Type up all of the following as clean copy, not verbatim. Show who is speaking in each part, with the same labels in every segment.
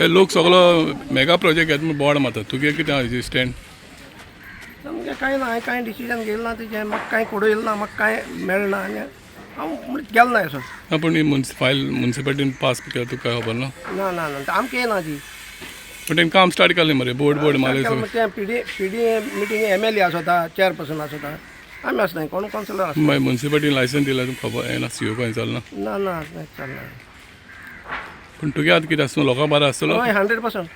Speaker 1: हे लोक सगळो मेगा प्रोजेक्ट घेता म्हूण बोवाळ मारता. तुगे कितें आहा स्टँड?
Speaker 2: सामकें कांय ना. हांवें कांय डिसिजन घेयलें ना तेजें. म्हाका कांय कोडू ना, म्हाका कांय मेळना आनी हांव म्हणजे गेलो ना असो.
Speaker 1: ना, पूण ही फायल मुन्सिपालिटीन पास केला, तुका काय खबर ना?
Speaker 2: ना ना ना, आमकां येना ती.
Speaker 1: पूण तेणें काम स्टार्ट केलें मरे, बोर्ड बोर्ड मारले सगळें.
Speaker 2: तें पी डी मिटींग एमएलए आसता, चेअरपर्सन आसता, आमी आसनाय कोण, कावन्सिलर आसता.
Speaker 1: मागीर मुन्सिपालिटीन लायसन्स दिला, तुका खबर येना? सीओ खंय चलना?
Speaker 2: ना ना, चलना.
Speaker 1: पूण तुगे आतां कितें आसतलो, लोकां बरो आसतलो?
Speaker 2: हय, 100%.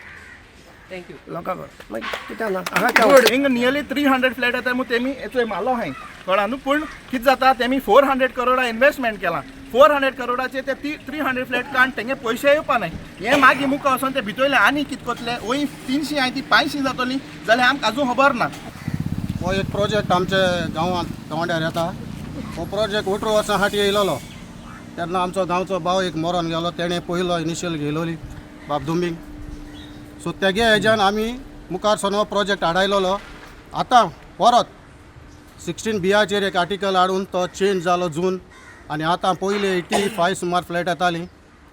Speaker 3: Thank you.
Speaker 2: लोकां बरें, मागीर कितें ना हांगा.
Speaker 4: हिंग नियरली 300 फ्लॅट येता मग तेमी चोय मालो हाय कळ्ळा न्हू. पूण कितें जाता, तेमी 400 करोडा इन्वेस्टमेंट केला. 400 करोडाचे ते 300 फ्लॅट काण तेंगे पयशे येवपा नाय. हे मागीर मुखार वचोन ते भितरले आनी कितें करतले, वय 300 आहाय ती 500 जातली जाल्यार आमकां आजून खबर ना.
Speaker 5: हो एक प्रोजेक्ट आमच्या गांवांत गांवड्यार येता. हो प्रोजेक्ट 18 वर्सां फाटीं येयलेलो तेन्ना आमचो गांवचो भाव एक मरोन गेलो. तेणें पयलो इनिशियल घेयलोली बाबदुंबींग. सो तेगे हेज्यान आमी मुखार सरून हो प्रोजेक्ट हाडायलोलो. आतां परत 16 बियाचेर एक आर्टिकल हाडून तो चेंज जालो जून आनी आतां पयले 85 सुमार फ्लॅट येतालीं,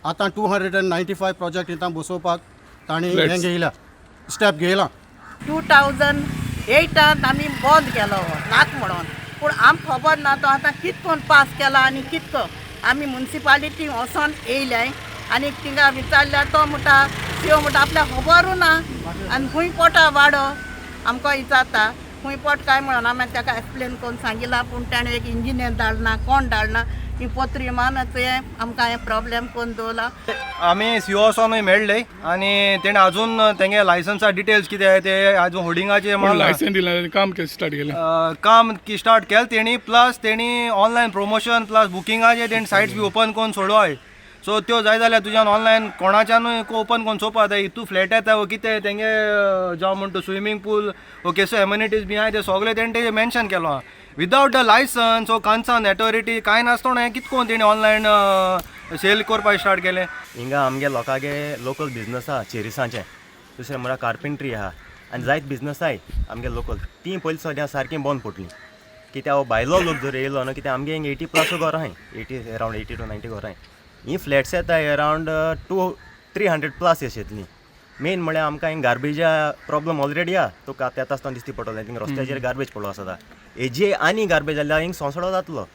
Speaker 5: आतां 295 प्रोजेक्ट हिंगा बसोवपाक तांणी हें
Speaker 1: Flats.
Speaker 5: घेयला, स्टेप घेयला.
Speaker 6: 2008ांत आमी बंद केलो हो नाक म्हणून, पूण आमकां खबर ना तो आतां कित कोन्न पास केला आनी कित को. आमी मुन्सिपालिटी वचोन येयले आनी थिंगा विचारल्यार तो म्हणटा, सीओ म्हणटा आपल्याक खबरूय ना आनी खूंय पोटा वाडो आमकां विचारता, खूंय पोट काय म्हणून. आमी ताका एक्सप्लेन करून सांगिलां, पूण ताणें एक इंजिनियर धाडना, कोण धाडना. ही पत्री मानच हें आमकां हें प्रॉब्लेम करून दवरला.
Speaker 7: आमी सीओ वचोनूय मेळ्ळे आनी तेणें अजून तेंगे लायसन्सा डिटेल्स कितें आहाय ते अजून होर्डिंगाचे.
Speaker 1: पूण लायसन्स दिला, काम कें स्टार्ट केलें?
Speaker 7: काम स्टार्ट केलें तेणी, प्लस तेणी ऑनलायन प्रमोशन प्लस बुकिंगाचे तेणी सायट्स बी ओपन करून सोडवाय. सो त्यो जाय जाल्यार तुज्यान ऑनलायन कोणाच्यानूय ओपन करून चोवपा जाय. हितू फ्लॅट येता वो कितें तेंगे, जावं म्हणटा स्विमींग पूल वो केसो एम्युनिटीज बी आहाय, ते सगळे तेणी तेजें मेन्शन केलो आहा. विदावट the licence वो कन्सर्न ऑथॉरिटी कांय नासतना हें कितें करून तेणी ऑनलायन सेल करपाक स्टार्ट केलें?
Speaker 8: हिंगा आमगे लोकांगे लोकल बिजनस आहा चेरिसांचे, दुसरें म्हळ्यार कार्पेंट्री आहा आनी जायत बिजनस आहाय आमगे लोकल. तीं पयलीं सद्या सारकीं बंद पडलीं, कित्याक हो भायलो लोक जर येयलो न्हू, कित्याक आमगे हिंगा 80 प्लस घरां आहाय, 80, अरावंड 80 टू 90 घरां आहाय. हीं फ्लॅट्स येताय अरावंड 200-300 प्लस अशें येतलीं. मेन म्हळ्यार आमकां हिंगा गार्बेजा प्रॉब्लम ऑलरेडी आहा. तुका आतां येता आसतना दिसती पडटलें, थिंग रस्त्याचेर गार्बेज पडलो आसता. हेजे आनी गार्बेज जाल्यार हिंग सोंसडो जातलो.